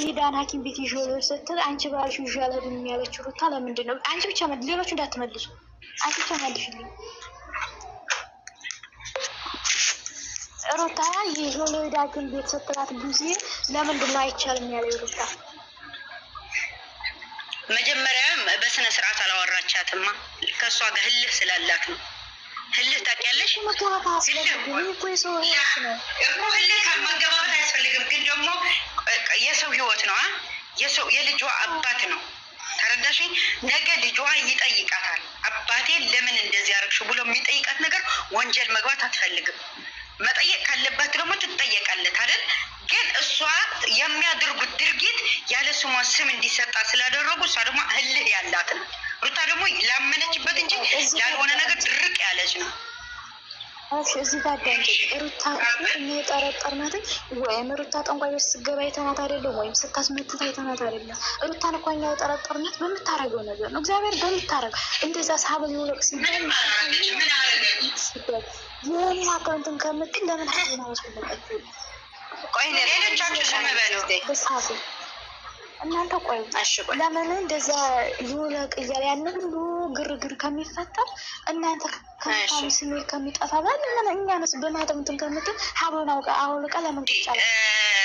ሂዳን ሐኪም ቤት ይዤ ልሂድ ስትል አንቺ ባልሽው ይዤ አልሄድም ያለችው ሩታ ለምንድን ነው? አንቺ ብቻ ሌሎቹ እንዳትመልሱ፣ አንቺ ብቻ መልሽልኝ። ሩታ ይዤ ልሂድ ሐኪም ቤት ስትላት ጊዜ ለምንድን ነው አይቻልም ያለው ሩታ? መጀመሪያም በስነ ስርዓት አላወራቻትማ። ከእሷ ጋር ህልህ ስላላት ነው። ህልህ ታውቂያለሽ? መገባት አያስፈልግም። ይህ እኮ የሰው ህይወት ነው እኮ። ህልህ መገባበት አያስፈልግም፣ ግን ደግሞ የሰው ህይወት ነው። የሰው የልጇ አባት ነው። ተረዳሽኝ? ነገ ልጇ ይጠይቃታል። አባቴ ለምን እንደዚህ ያደረግሽው ብሎ የሚጠይቃት ነገር ወንጀል መግባት አትፈልግም። መጠየቅ ካለባት ደግሞ ትጠየቃለት አይደል? ግን እሷ የሚያደርጉት ድርጊት ያለ ስሟ ስም እንዲሰጣ ስላደረጉ እሷ ደግሞ እልህ ያላት ነው። ሩታ ደግሞ ላመነችበት እንጂ ላልሆነ ነገር ድርቅ ያለች ነው። እሺ እዚህ ጋር አዳምጪ። ሩታ እኛ የጠረጠርናትን ወይም ሩታ ጠንቋይ ቤት ስትገባ አይተናት አይደለም፣ ወይም ስታስመትት አይተናት አይደለም። ሩታን እኮ እኛ የጠረጠርናት በምታረገው ነገር ነው። እግዚአብሔር በምታረገው እንደዛ ሳብል ይውለቅ ሲባል ሲባል የሆነ አካውንትን ከምትል ለምን ሀይል አላስወለቀችው? ቆይ ሌሎቻችሁ ዝም በሉ። በሰዓቱ እናንተ ቆዩ። ለምን እንደዛ ይውለቅ እያለ ያን ሁሉ ግርግር ከሚፈጠር እናንተ ከካሚ ስሜ ከሚጠፋ ለምን እኛንስ በማጠምትን ከምትል ሀብሉን አውቃ አውልቃ ለምን ቁጭ አለ?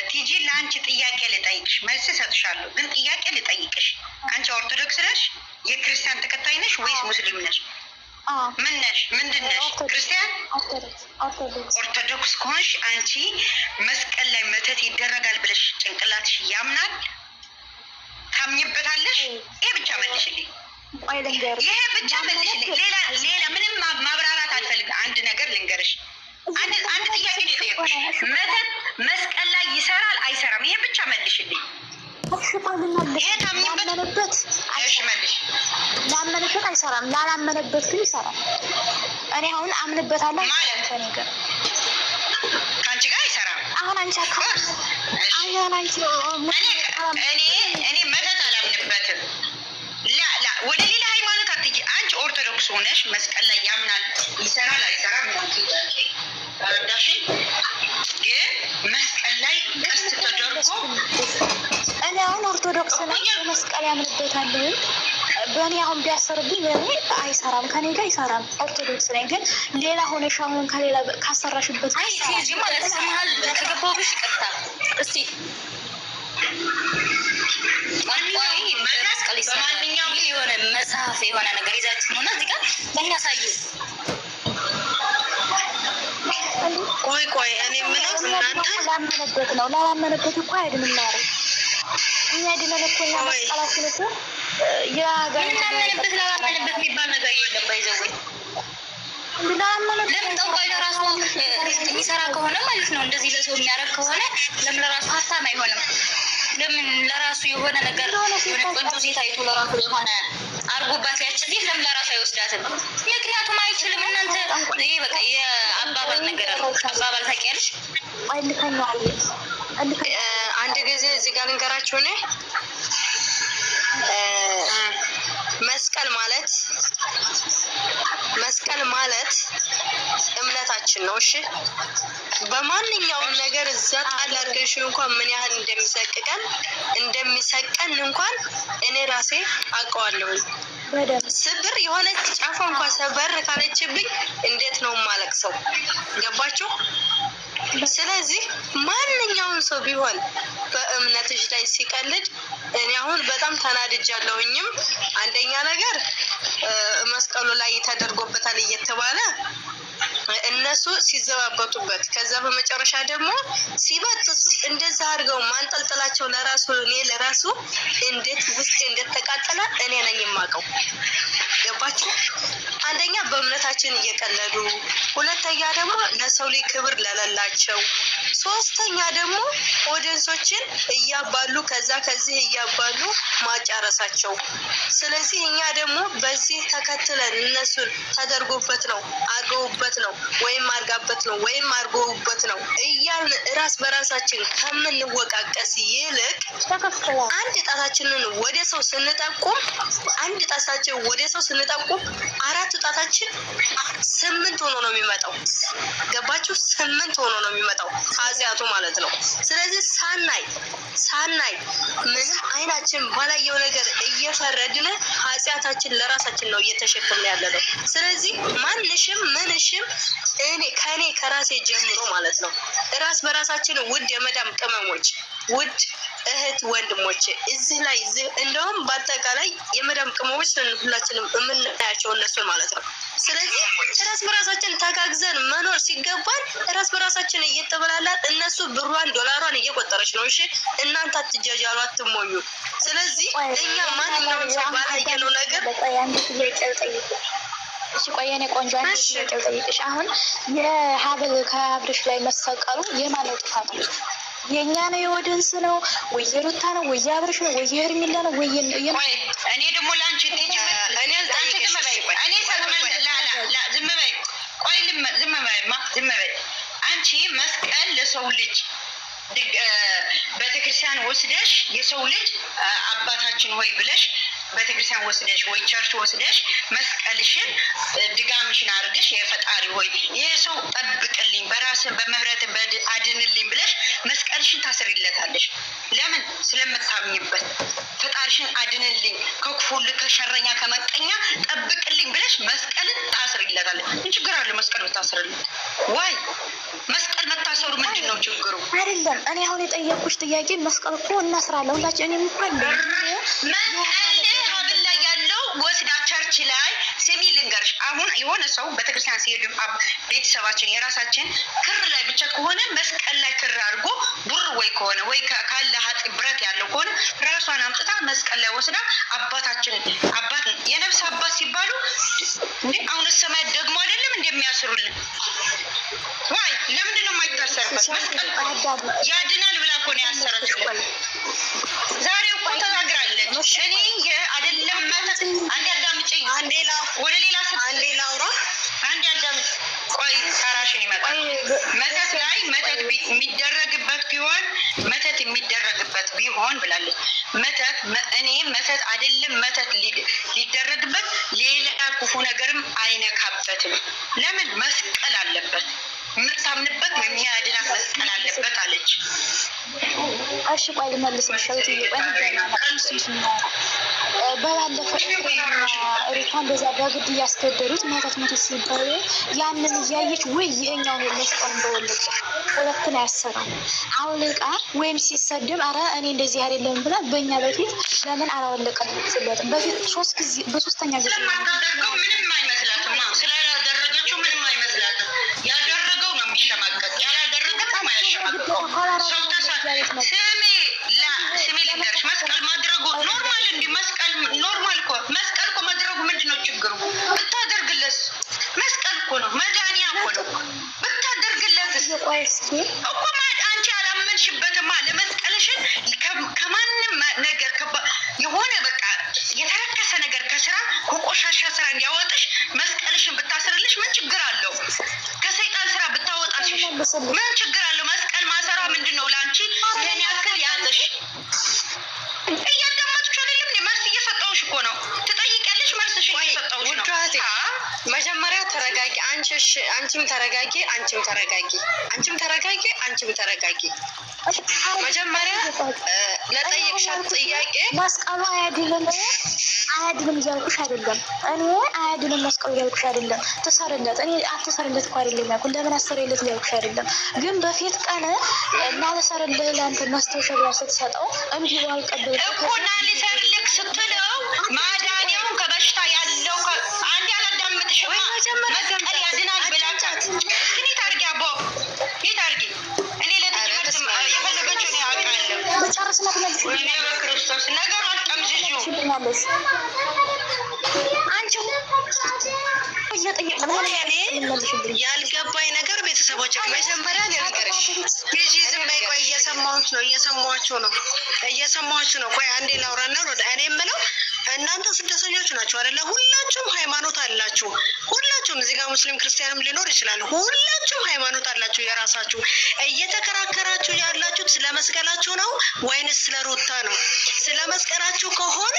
ቲጂ ለአንቺ ጥያቄ ልጠይቅሽ፣ መልስ እሰጥሻለሁ። ግን ጥያቄ ልጠይቅሽ፣ አንቺ ኦርቶዶክስ ነሽ? የክርስቲያን ተከታይ ነሽ ወይስ ሙስሊም ነሽ? ምን ነሽ? ምንድን ነሽ? ክርስቲያን? ኦርቶዶክስ። ኦርቶዶክስ ከሆንሽ አንቺ መስቀል ላይ መተት ይደረጋል ብለሽ ጭንቅላትሽ ያምናል? ታምኝበታለሽ? ይሄ ብቻ መልሽልኝ። ቆይ ልንገርሽ፣ ይሄ ብቻ መልሽልኝ። ሌላ ሌላ ምንም ማብራራት አልፈልግም። አንድ ነገር ልንገርሽ፣ አንድ አንድ ጥያቄ ነው የጠየኩሽ። መተት መስቀል ላይ ይሰራል አይሰራም? ይሄ ብቻ መልሽልኝ። እሺ ቆይ ልመልስ። ይሄ ታምኝበት? ላመነበት እሺ መልሽ። ላመነበት አይሰራም፣ ላላመነበት ግን ይሰራል። እኔ አሁን አምንበታለሁ ማለት? ከእኔ ጋር ከአንቺ ጋር አይሰራም። አሁን አንቺ አካባቢ አሁን አንቺ እኔ እኔ መተት አላምንበትም። ላ ላ ወደ ሌላ ሃይማኖት አትሄጂ። አንቺ ኦርቶዶክስ ሆነሽ መስቀል ላይ ያምናል ይሰራል አይሰራም ነው ጥያቄ። ተረዳሽኝ? ግን መስቀል ላይ ቀስት ተደርጎ እኔ አሁን ኦርቶዶክስ ነኝ፣ በመስቀል ያምንበታለሁ። በእኔ አሁን ቢያሰርብኝ በእኔ አይሰራም፣ ከኔ ጋር አይሰራም። ኦርቶዶክስ ነኝ። ግን ሌላ ሆነሽ አሁን ከሌላ ካሰራሽበት አይ ቲጂ ማለት መሀል ከገባሁብሽ ይቅርታ። እስቲ ጠንቋይ መስቀል ይሰራል የሚል የሆነ መጽሐፍ የሆነ ነገር ይዛችሁ ነውና እዚህ ጋር ለእኛ ሳዩ። ቆይ ቆይ፣ እኔ የምለው እናንተ ላመነበት ነው፣ ላላመነበት እኮ አይድንም። ማረ እኛ ድነን እኮ እኛ መስቀላችን እኮ የሀገር ላመነበት ላላመነበት የሚባል ነገር የለም። ባይዘወይ ላላመነበት ለምን ጠንቋይ ለራሱ የሚሰራ ከሆነ ማለት ነው፣ እንደዚህ ለሰው የሚያደርግ ከሆነ ለምን ለራሱ ሀብታም አይሆንም? ለምን ለራሱ የሆነ ነገር የሆነ ቆንጆ ሴት አይቶ ለራሱ የሆነ አርጎባት ያች ሴት ለምን ለራሱ አይወስዳትም? ምክንያቱም አይችልም። እናንተ ይሄ በቃ የአባባል ነገር ነው። አባባል ታውቂያለሽ? እልከኛዋል አንድ ጊዜ እዚህ ጋር ልንገራችሁ። እኔ መስቀል ማለት መስቀል ማለት እምነታችን ነው። እሺ በማንኛውም ነገር እዛ ጣል አድርገሽ እንኳን ምን ያህል እንደሚሰቅቀን እንደሚሰቀን እንኳን እኔ ራሴ አውቀዋለሁኝ። በደንብ ስብር የሆነች ጫፏ እንኳን ሰበር ካለችብኝ እንዴት ነው የማለቅሰው? ገባችሁ? ስለዚህ ማንኛውም ሰው ቢሆን በእምነትሽ ላይ ሲቀልድ እኔ አሁን በጣም ተናድጃለሁኝም። አንደኛ ነገር መስቀሉ ላይ ተደርጎበታል እየተባለ እነሱ ሲዘባበቱበት፣ ከዛ በመጨረሻ ደግሞ ሲበጥሱ እንደዛ አድርገው ማንጠልጠላቸው ለራሱ እኔ ለራሱ እንዴት ውስጤ እንደተቃጠለ እኔ ነኝ የማውቀው። ገባችሁ? አንደኛ በእምነታችን እየቀለዱ፣ ሁለተኛ ደግሞ ለሰው ልጅ ክብር ለሌላቸው፣ ሶስተኛ ደግሞ audience ኦችን እያባሉ ከዛ ከዚህ እያባሉ ማጫረሳቸው። ስለዚህ እኛ ደግሞ በዚህ ተከትለን እነሱን ተደርጎበት ነው አድርገውበት ነው ወይም አርጋበት ነው ወይም አርጎበት ነው እያልን ራስ በራሳችን ከምንወቃቀስ ይልቅ አንድ ጣታችንን ወደ ሰው ስንጠቁም፣ አንድ ጣታችን ወደ ሰው ስንጠቁም አራት ጣታችን 8 ሆኖ ነው የሚመጣው። ገባችሁ? 8 ሆኖ ነው የሚመጣው ኃጢአቱ ማለት ነው። ስለዚህ ሳናይ ምንም አይናችን ባላየው ነገር እየፈረድን ኃጢአታችን ለራሳችን ነው እየተሸከምን ያለ ነው። ስለዚህ ማንሽም ምንሽም እኔ ከኔ ከራሴ ጀምሮ ማለት ነው ራስ በራሳችን ውድ የመዳም ቅመሞች፣ ውድ እህት ወንድሞች፣ እዚህ ላይ እንደውም በአጠቃላይ የመዳም ቅመሞች ሁላችንም የምናያቸው እነሱን ማለት ነው። ስለዚህ ራስ በራሳችን ተጋግዘን መኖር ሲገባን ራስ በራሳችን እየተበላላን እነሱ ብሯን ዶላሯን እየቆጠረች ነው። እሺ እናንተ አትጃጃሉ፣ አትሞኙ። ስለዚህ እኛ ማንኛውም ሰው ባላየነው ነገር እሺ ቆይ የኔ ቆንጆ አንድ ጥያቄ ልጠይቅሽ። አሁን የሀብል ከአብርሽ ላይ መሰቀሉ የማን ነው ጥፋቱ? የኛ ነው? የ audience ነው ወይ የሩታ ነው ወይ የአብርሽ ነው ወይ የሄርሜላ ነው ወይ? እኔ ደግሞ ለአንቺ እኔ ዝም በይ፣ ቆይ ዝም በይማ፣ ዝም በይ አንቺ። መስቀል ለሰው ልጅ ቤተክርስቲያን ወስደሽ የሰው ልጅ አባታችን ሆይ ብለሽ ቤተክርስቲያን ወስደሽ ወይ church ወስደሽ መስቀልሽን ድጋምሽን አድርገሽ የፈጣሪ ሆይ ይሄ ሰው ጠብቅልኝ፣ በራስን በምህረት አድንልኝ ብለሽ መስቀልሽን ታስሪለታለሽ። ለምን? ስለምታምኝበት። ፈጣሪሽን አድንልኝ፣ ከክፉ ከሸረኛ ከመቀኛ ጠብቅልኝ ብለሽ መስቀልን ታስሪለታለሽ። ምን ችግር አለ መስቀል ብታስርለት? ዋይ መስቀል መታሰሩ ምንድን ነው ችግሩ? አይደለም እኔ አሁን የጠየኩሽ ጥያቄ መስቀል እኮ እናስራለን ሁላችን። እኔም እኮ መስቀል ሀብል ላይ ያለው ወስዳ church ላይ፣ ስሚ ልንገርሽ፣ አሁን የሆነ ሰው ቤተክርስቲያን ሲሄዱ ቤተሰባችን የራሳችን ክር ላይ ብቻ ከሆነ መስቀል ላይ ክር አድርጎ ቡር ወይ ከሆነ ወይ ካለ ሀጥ ብረት ያለው ከሆነ ራሷን አምጥታ መስቀል ላይ ወስዳ አባታችን አባት የነፍስ አባት ሲባሉ እንዴ አሁን ሰማይ ደግሞ አይደለም እንደሚያስሩልን ዋይ ለምንድን ነው የማይታሰርበት? መስቀል ያድናል ብላ እኮ ነው ያሰረችለት። ዛሬ እኮ ተናግራለች። እኔ አይደለም መተት፣ አንዴ አዳምጪኝ፣ ወደ ሌላ አንዴ ላውራ፣ አንዴ አዳምጪ። ቆይ ተራሽን ይመጣል። መተት ላይ መተት የሚደረግበት ቢሆን፣ መተት የሚደረግበት ቢሆን ብላለች። መተት እኔ መተት አይደለም መተት ሊደረግበት ሌላ ክፉ ነገርም አይነካበትም። ለምን? መስቀል አለበት፣ የምታምንበት የሚያድናት መስቀል አለበት አለች። እሺ ቆይ ልመልስልሽ። በባለፈው ሩታ እንደዛ በግድ እያስገደዱት መተት መተት ሲባሉ ያንን እያየች ወይ ይሄኛው ነው መስቀል እንደወለቀ ሁለትን ያሰራል አውልቃ ወይም ሲሰድብ አረ እኔ እንደዚህ አይደለም ብላ በእኛ በፊት ለምን አላወለቀችለትም? በፊት 3 ጊዜ በሶስተኛ ጊዜ ስለማታደርገው ምንም አይመስላትም። ስላላደረገችው ምንም አይመስላትም። ያደረገው ነው የሚሸማቀቅ፣ ያላደረገው ነው የማያሸማቅቀው። ሰው ስሚ ልንገርሽ፣ መስቀል ማድረጉ normal እንዲ መስቀል normal እኮ፣ መስቀል እኮ ማድረጉ ምንድን ነው ችግሩ? ብታደርግለስ መስቀል እኮ ነው፣ መዳንያ እኮ ነው። ብታደርግለትስ እኮ አንቺ ያላመንሽበትማ ለመስቀልሽን ከማንም ነገር የሆነ በቃ የተረከሰ ነገር ከስራ ከቆሻሻ ስራ እንዲያወጥሽ መስቀልሽን ብታስርልሽ ምን ችግር አለው? ከሰይጣን ስራ ብታወጣሽ ምን ችግር አለው? መስቀል ማሰሯ ምንድን ነው ለአንቺ ይህን ያክል ያዘሽ? እያዳመጥኩሽ አይደለም እንዴ? መልስ እየሰጠሁሽ እኮ ነው። ትጠይቂያለሽ፣ መልስሽን እየሰጠሁሽ ነው። መጀመሪያ ተረጋጊ። አንቺም ተረጋጊ፣ አንቺም ተረጋጊ፣ አንቺም ተረጋጊ፣ አንቺም ተረጋጊ። መጀመሪያ ለጠየቅሻት ጥያቄ መስቀሉ አያድንም አያድንም እያልኩሽ አይደለም። እኔ አያድንም መስቀሉ እያልኩሽ አይደለም። ትሰርለት እኔ አትሰርለት እኮ አይደለም ያልኩት። ለምን አሰርለት እያልኩሽ አይደለም። ግን በፊት ቀን እና ልሰርልህ ለአንተ ማስታወሻ ብላ ስትሰጠው እምቢ ብሎ አልቀበልም እኮ እና ልሰርልክ ስትለው ማዳንያውን ከበሽታ ያለው አንድ ያላዳምጥሽማ መስቀል ያድናል ብላ እስኪ ኔት አድርጊ አቦ ኔት አድርጊ። እኔ ለትምህርት የፈለገችውን ያውቃለሁ። በጨርስና ወይኔ በክርስቶስ ነገሩ አትጠምዝዡ። ትመልሽልኛለሽ። አንቺ ያልገባኝ ነገር ቤተሰቦች መጀመሪያ ልንገርሽ፣ ሂጂ ዝም በይ። ቆይ እየሰማሁሽ ነው፣ እየሰማኋችሁ ነው፣ እየሰማኋችሁ ነው። ቆይ አንዴ ላውራና ወደ እኔ የምለው እናንተ ስደተኞች ናችሁ አይደለ? ሁላችሁም ሃይማኖት አላችሁ። ሁላችሁም እዚህ ጋር ሙስሊም ክርስቲያንም ሊኖር ይችላል። ሁላችሁም ሃይማኖት አላችሁ የራሳችሁ። እየተከራከራችሁ ያላችሁት ስለ መስቀላችሁ ነው ወይንስ ስለ ሩታ ነው? ስለ መስቀላችሁ ከሆነ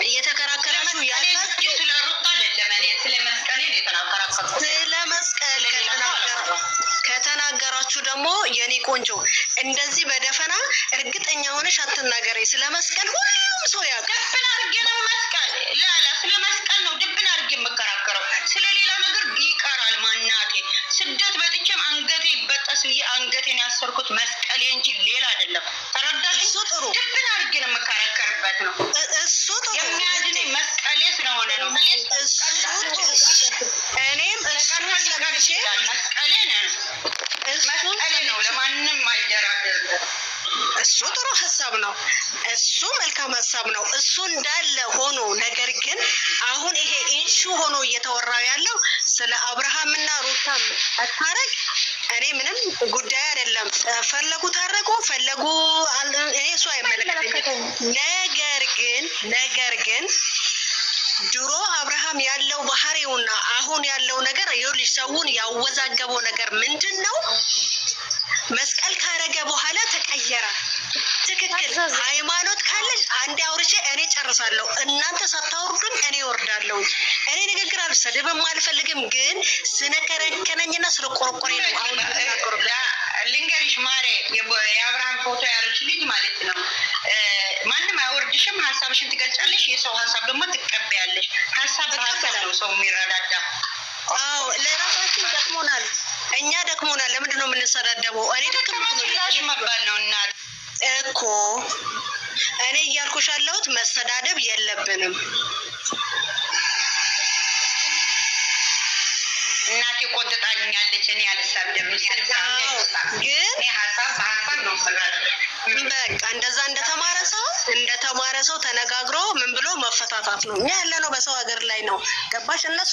እየተከራከራችሁ ያላችሁ ስለ ሩታ አይደለም። እኔ ስለ መስቀሌ ነው የተናገርኩት። ስለ መስቀል ከተናገራችሁ ደግሞ የኔ ቆንጆ እንደዚህ በደፈና እርግጠኛ ሆነሽ አትናገሪ። ስለ መስቀል ሁሉም ሰው ያውቃል። ድብን አድርጌ ነው መስቀል ላላ ስለ መስቀል ነው ድብን አድርጌ የምከራከረው። ስለ ሌላ ነገር ይቀራል። ማናቴ ስደት መጥቼም አንገቴ ይበጠስ ብዬ አንገቴን ያሰርኩት መስቀሌ እንጂ ሌላ አይደለም። ተረዳሽ? እሱ ጥሩ። ድብን አድርጌ ነው የምከራከርበት ነው እሱ ጥሩ። የሚያድነኝ መስቀሌ ስለሆነ ነው። እሱ ጥሩ። እኔም እሱን ሰምቼ መስቀሌ ነው እሱን መስቀሌ ነው። ለማንም አይደራደርበት። እሱ ጥሩ ሀሳብ ነው። እሱ መልካም ሀሳብ ነው። እሱ እንዳለ ሆኖ ነገር ግን አሁን ይሄ issue ሆኖ እየተወራው ያለው ስለ አብርሃምና ሩታ መታረቅ እኔ ምንም ጉዳይ አይደለም። ፈለጉ ታረቁ፣ ፈለጉ እኔ እሱ አይመለከተኝም። ነገር ግን ድሮ አብርሃም ያለው ባህሪውና አሁን ያለው ነገር ይኸውልሽ፣ ሰውን ያወዛገበው ነገር ምንድን ነው? መስቀል ካረገ በኋላ ተቀየረ። ትክክል። ሃይማኖት ካለሽ አንዴ አውርቼ እኔ ጨርሳለሁ። እናንተ ሳታወርዱኝ እኔ እወርዳለሁ። እኔ ንግግር አልሰድብም አልፈልግም፣ ግን ስነከረከነኝና ስለቆረቆረኝ ነው አሁን የምናገረው። ልንገርሽ ማሬ፣ የአብርሃም ፎቶ ያለች ልጅ ማለት ነው። ማንም አያወርድሽም። ሀሳብሽን ትገልጫለሽ። የሰው ሀሳብ ደግሞ ትቀበያለሽ። ሀሳብ በሀሳብ ነው ሰው የሚረዳዳ። አዎ፣ ለራሳችን ደክሞናል። እኛ ደክሞናል። ለምንድን ነው የምንሰዳደበው? እኔ ደክም ላሽ መባል ነው እናት። እኮ እኔ እያልኩሽ ያለሁት መሰዳደብ የለብንም። እናቴ ቆንጥጣኛለች። እኔ አልሳደብም። ስድብ ግን እኔ ሀሳብ በሀሳብ ነው የምረዳው። በቃ እንደዛ እንደተማረ ሰው ተነጋግሮ ምን ብሎ መፈታታት ነው። እኛ ያለነው በሰው ሀገር ላይ ነው። ገባሽ? እነሱ